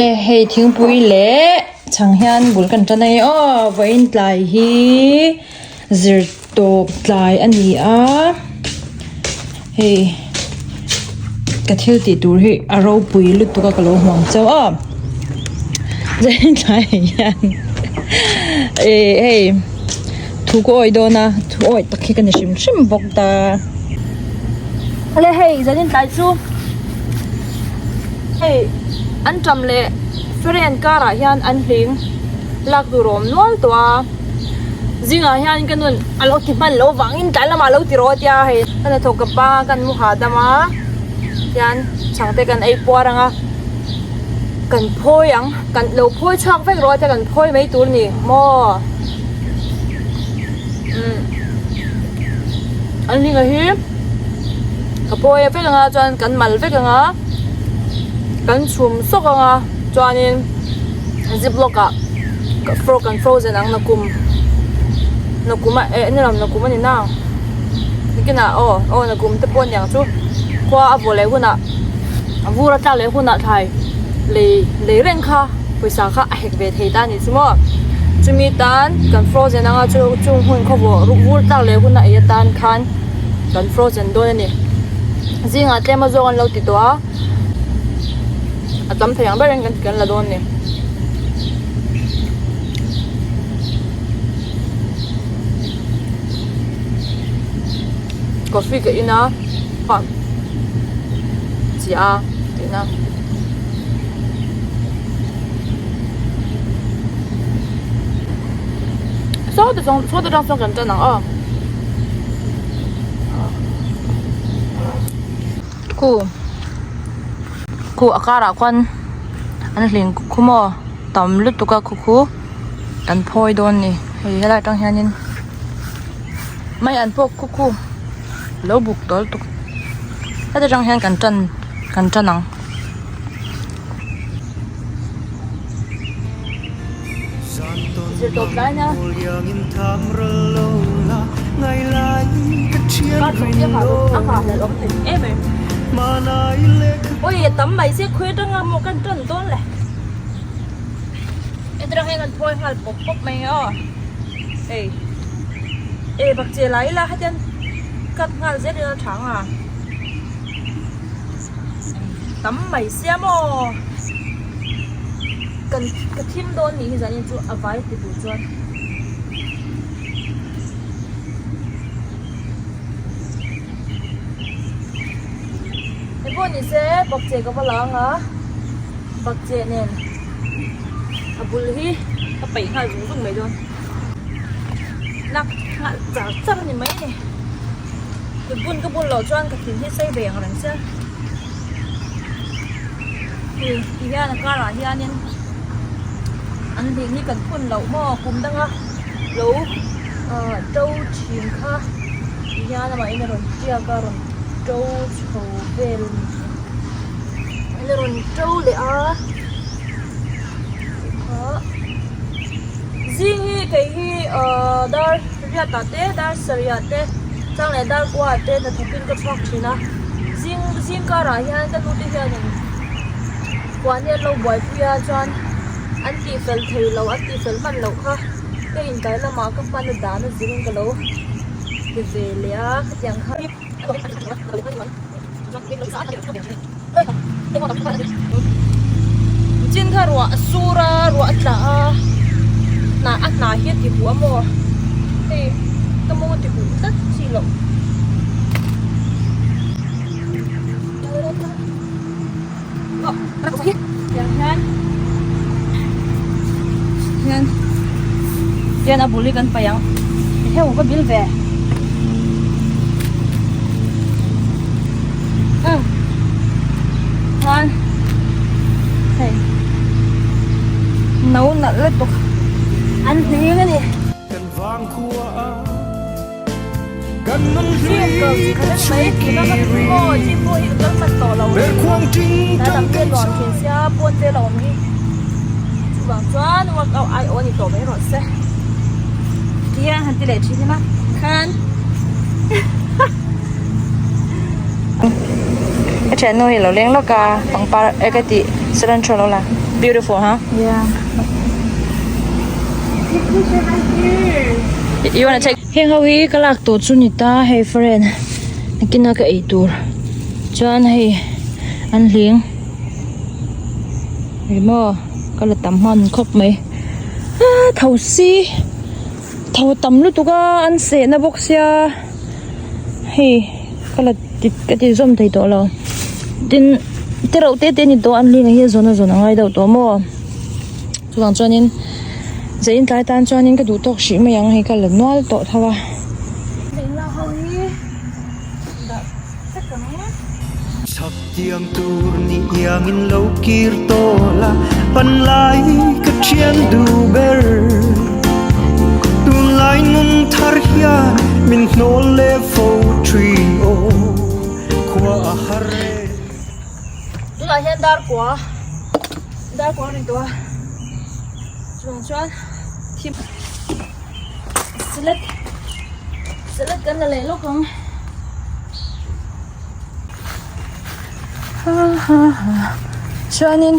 Hei thingpui leh chhang hian bul kan tan a ni aw vawiin tlai hi zir tawp tlai a ni a hei ka thil tih tur hi a ropui lutuk a ka lo hmu ang chauh a vawiin tlai ah hian eh hei thu ka awih dawn a thu awih tak hi ka ni hrim hrim bawk ta. Awle hei zanin tlai chu. Hei an ṭam leh feren karah hian an hling lak tur a awm nual tawh a zingah hian ka nun a lo ti hman loh vangin tlai lamah a lo ti rawh a tia hei ka hnathawk ka pa kan mu hahdam a tihian chhangte kan ei puar ang a kan phawi ang kan lo phawi chhuak vek rawh a tia kan phawi mai tur a ni maw umm an hlinga hi. Ka pawi vek anga chuan kan mal vek anga kan chhum sawk anga chuanin ziplock ah kan frozen ang nakum nakum ah eh ni lo nakum a ni na nikinah aw aw nakum te pawh a niang chu khua a vawh leh hunah a vur a tlak leh hunah thlai lei lei reng kha pawisa kha a hek ve thei ta a nih chu maw chumi tan kan frozen anga chu chung hun khaw vawh vur tlak leh hun a ei atan khan. Kan frozen dawn a ni. Zingah tlem a zawng an lo ti tawh a, a tam thei ang berin kan kan la dawn a ni. Coffee ka in a, chi a tihna. Saw te zawng saw te atang sawn kan tan ang aw. Khu khu a karah khuan an hling khu maw tam lutuk a khu khu kan phawi dawn a ni hei helai atang hianin mai an pawk khu khu lo buk tawh lutuk heta tang hian kan tan kan tan ang. Zirtawp lai na a nghahhlelh awm thei em em ui a tam mai se khawi atanga maw kan tan dawn le heti rang hian kan phawi nghal pawp pawp mai ang aw hei e bakcheh la ila hetiang cut nghal zel ila tha ang a. Tam mai sia maw? Kan ka thim dawn nih hi zanin chu a vai ti tur chuan. Hei pawh ni se bakcheh ka va la ang a, bakcheh nen a bul hi ka peih nghal zung zung mai dawn. Lak nghal char char a ni mai a ni. Kut bun ka bun loh chuan ka thin hi sei ve ang reng sia. Hei ti hian a karah hianin an hling hi kan phun loh maw kum danga lo ah to thin kha ti hian amahin a rawn tiak a rawn to chho vel a rawn to leh a tikha zing hi kei hi ah dar Riatah te, dar sarihah te, chang leh dar kuaah te hnathawkin ka chhuak thin a. Zing zing karah hian ka nute hianin puan hi an lo buaipui a chuan an tihfel thei lo, an tihfel hman loh kha ka inkai lamah ka hman a dan a zirin ka lo ti ve leh a khatiang kha. Chin kha ruah a sur a ruah a tla a hnah a hnah hi a ti huh a maw hei ka mawng a ti huh tlat chi loh tiang hian hian hian a bul hi kan paih ang heu ka bil ve. Chuan hei no nalh lutuk an hling a ni. Chuvang chuan workout ai aw ni tawh mai rawh se tihian han ti leh thin ema khan Ka thiannu hi lo leng lawk a pangpar e ka tih cilantro lo la. Beautiful, huh? Yeah. Take picture right here. You wanna take? Heng ho hi ka lak tawh chu ni ta hei friend nakina ka ei tur chuan hei an hling eng maw ka la tam hman khawp mai ah tho si tho tam lutuk a an sehna bawk sia hei ka la ti ka ti zawm thei tawh lo tin te reuh te te a ni tawh a an hling ah hian zawn a zawn a ngai deuh tawh maw. Chuvang chuanin zain tlai tan chuanin ka duh tawk hrih mai ang hei ka la nual tawh tho a. Chhak tiang tur ni iangin lo kir tawl a, panlai ka thian duh ber. Tunlai nun thar hian min hnawl leh fo thin aw, khua a har e. Tunah hian dar kua dar kua a ri tawh a chuvang chuan thim salad salad kan la leh lawk ang ha ha ha chuanin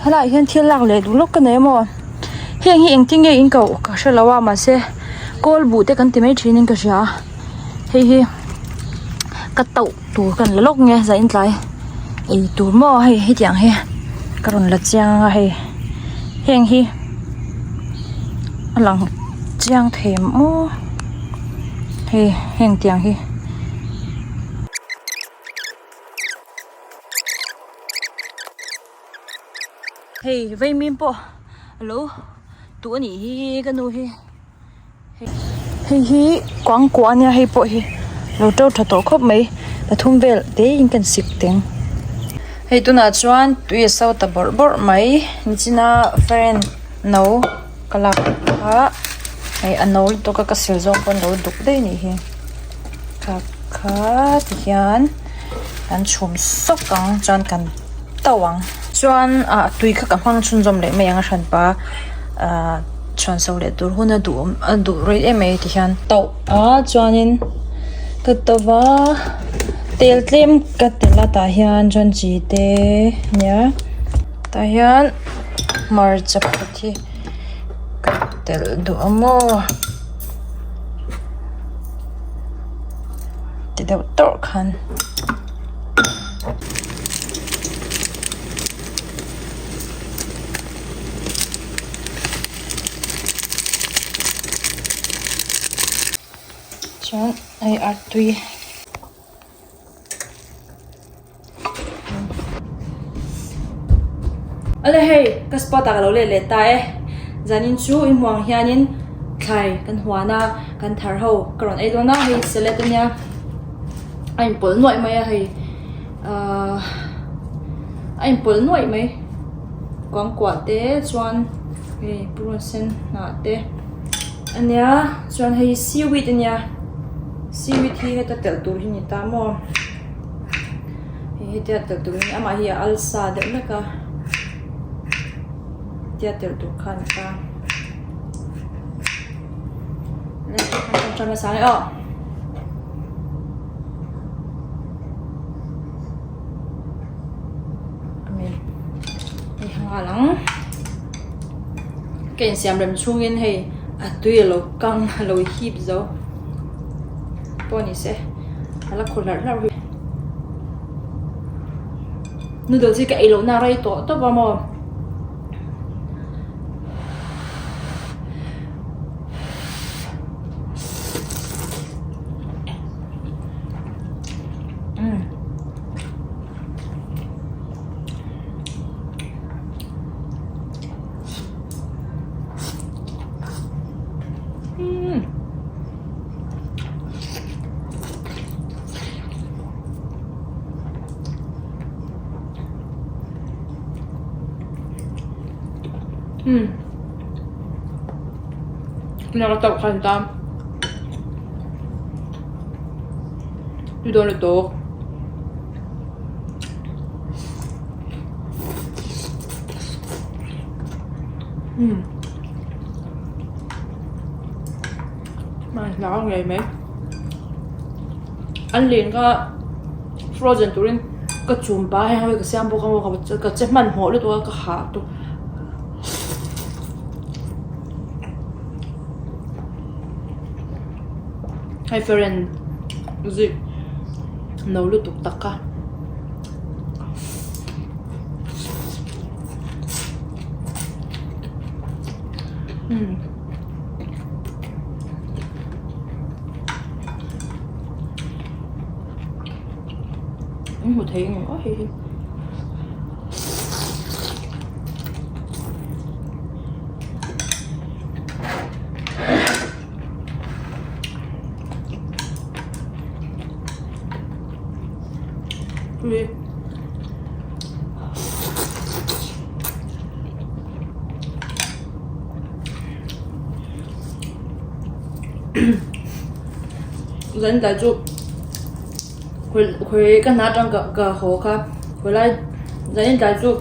helaiah hian thil lak leh duh lawk ka nei a maw heng hi engtin nge in koh ka hre lo a mahse kawl buh te kan ti mai thin in ka hria a hei hi ka tauh. Tur kan la lawk nge zain tlai ei tur maw hei hetiang hi ka rawn la chiang anga hei heng hi a lang chiang thei ang aw hei heng tiang hi. Hei vaimim pawh alo tuh a nih hi ka nu hi. Hei hi kuangkuah ania hei pawh hi lo to tha tawh khawp mai pathum vel te in kan sik teng. Hei tunah chuan tui a so ta bawrh bawrh mai nichina fan no ka lak kha hei a no lutuk a ka sil zawng pawn lo duk daih anih hi kha kha tihian kan chhum sawk ang chuan kan to ang chuan ah tui kha ka hmang chhunzawm leh mai ang a hranpa ah. Chhuan so leh tur hun a duh a duh rei em mai ti hian tauh a chuanin ka to va tel tlem ka tel a tah hian chuan chi te nia tah hian hmarcha pakhat hi ka telh duh a maw ti deuh tawrh khan. Chuan hei artui awle hei ka spot ah ka lo let leh ta e zanin chu i hmuh ang hianin thlai kan huan a kan thar ho ka rawn ei dawn a hei salad ania a inpawlh nuaih mai a hei ahh a inpawlh nuaih mai. Kuangkuah te chuan hei purun sen hnah te ania chuan hei seaweed ania seaweed hi heta telh tur hi ni ta maw hei hetia telh tur hi amah hi a al sa deuh hlek a hetia telh tur kha a ni ta aw. Hei a nghal ang ka insiam rem chhungin hei a tui a lo kang a lo hip zo pawh ni se a la khaw hlarh hlarh noodles hi ka ei lohna a rei tawh tawp a maw. Tui dawn lutuk. Umm hman hlau ngei mai an len kha frozen turin. Ka chum pa heng ho hi ka siam bawk a ka che hmanhmawh lutuk a ka hah tawp. Hei friend zik no lutuk tak kha. An hmu thei ang aw hei hi. Tui. Zan tlai chu khawi ka hna atang ka haw kha khawilai zan tlai chu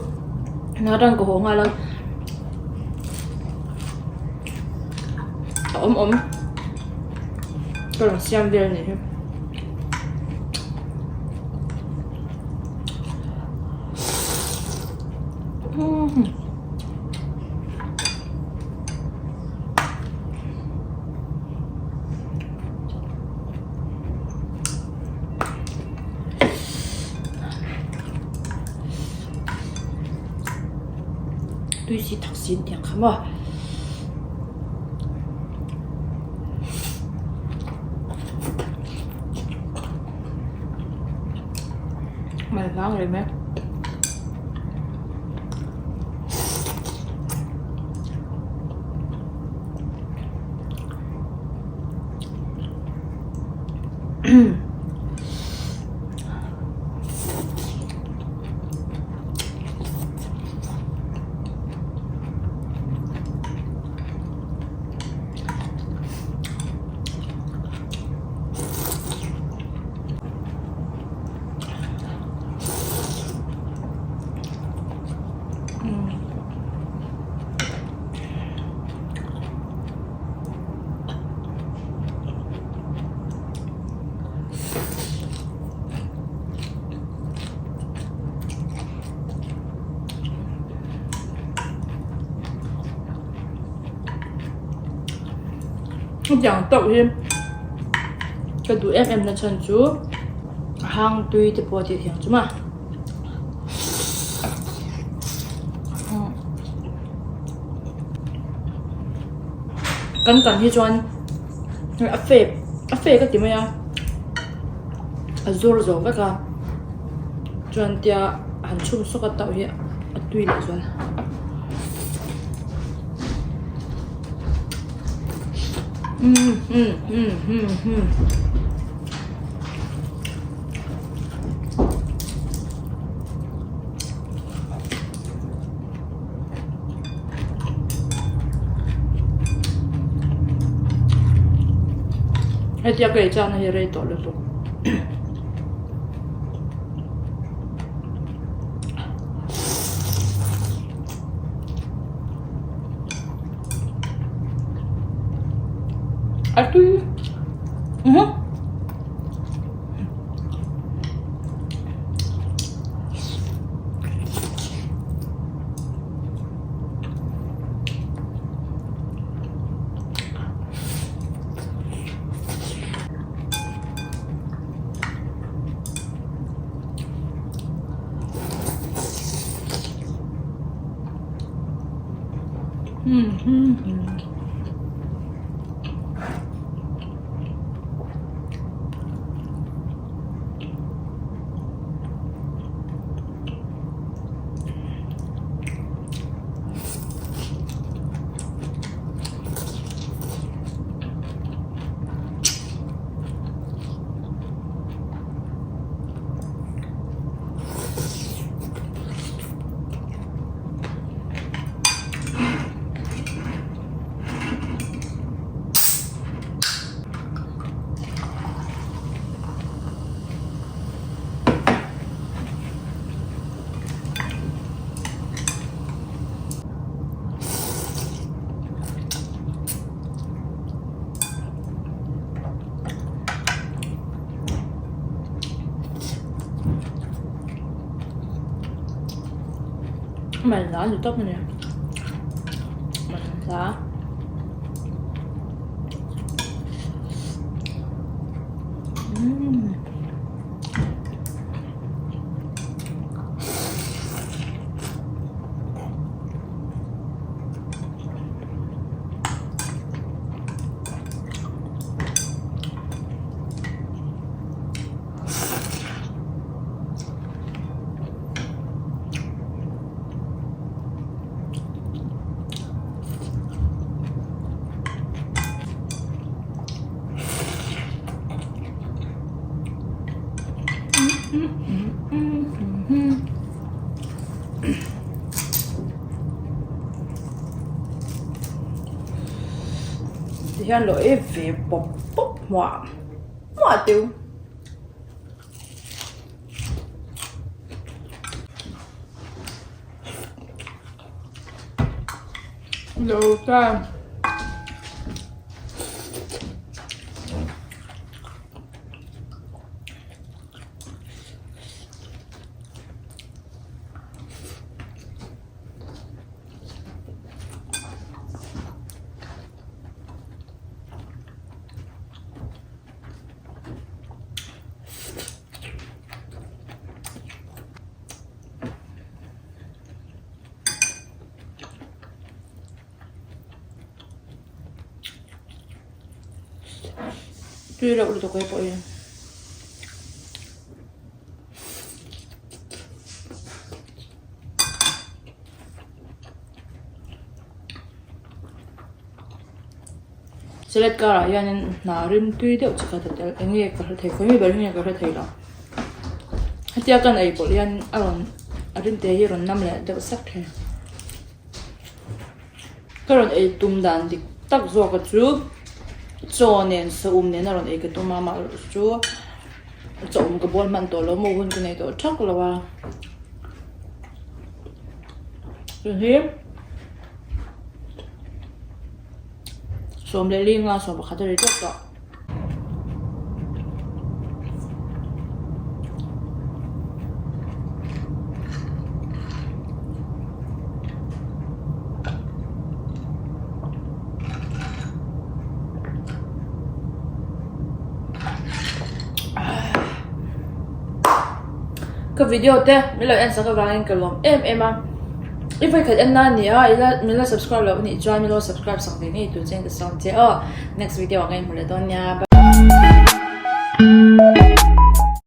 hna atang ka haw nghal a a awm awm ka rawn siam vel a nih hi. Tui si thak si an tiang kha maw. Mal hlang reng mai. Hetiang tauh hi ka duh em em na chhan chu a hang tui te pawh a tih thiang chu maw. Kan kan hi chuan a fek a fek a ti mai a a zawr zo vek a chuan tia han chhum sawk a tauh hi a tui leh zual. Hetia ka ei chana hi rei tawh lutuk. A tui. Man hla ni tawp a ni. Man hla. Umm. Tihian lo ei ve pawp pawp hmuah hmuah teu. Lo ta. Tui reuh lutuk e pawh hi. Salad karah hianin hna rim tui deuh chi khat a tel eng nge ka hre thei khawi mi ber hi nge ka hre thei lo hetia kan ei pawlh hian a rawn a rim te hi a rawn nam leh deuh sak thin ka rawn ei tum dan dik tak zawk a chu chaw nen saum nen a rawn ei ka tum a amaherawhchu chu chaw um ka bawl hman tawh lo maw hun ka nei tawh thak lo a hi. Sawm leh linga 11 a ri tawp tawh. Ka video te min lo en sak avangin ka lawm em em a. I vawikhat en na ania ila min la subscribe loh anih chuan min lo subscribe sak ve ngei tur che in ka sawm che aw. Next video ah ka inhmu leh dawn nia.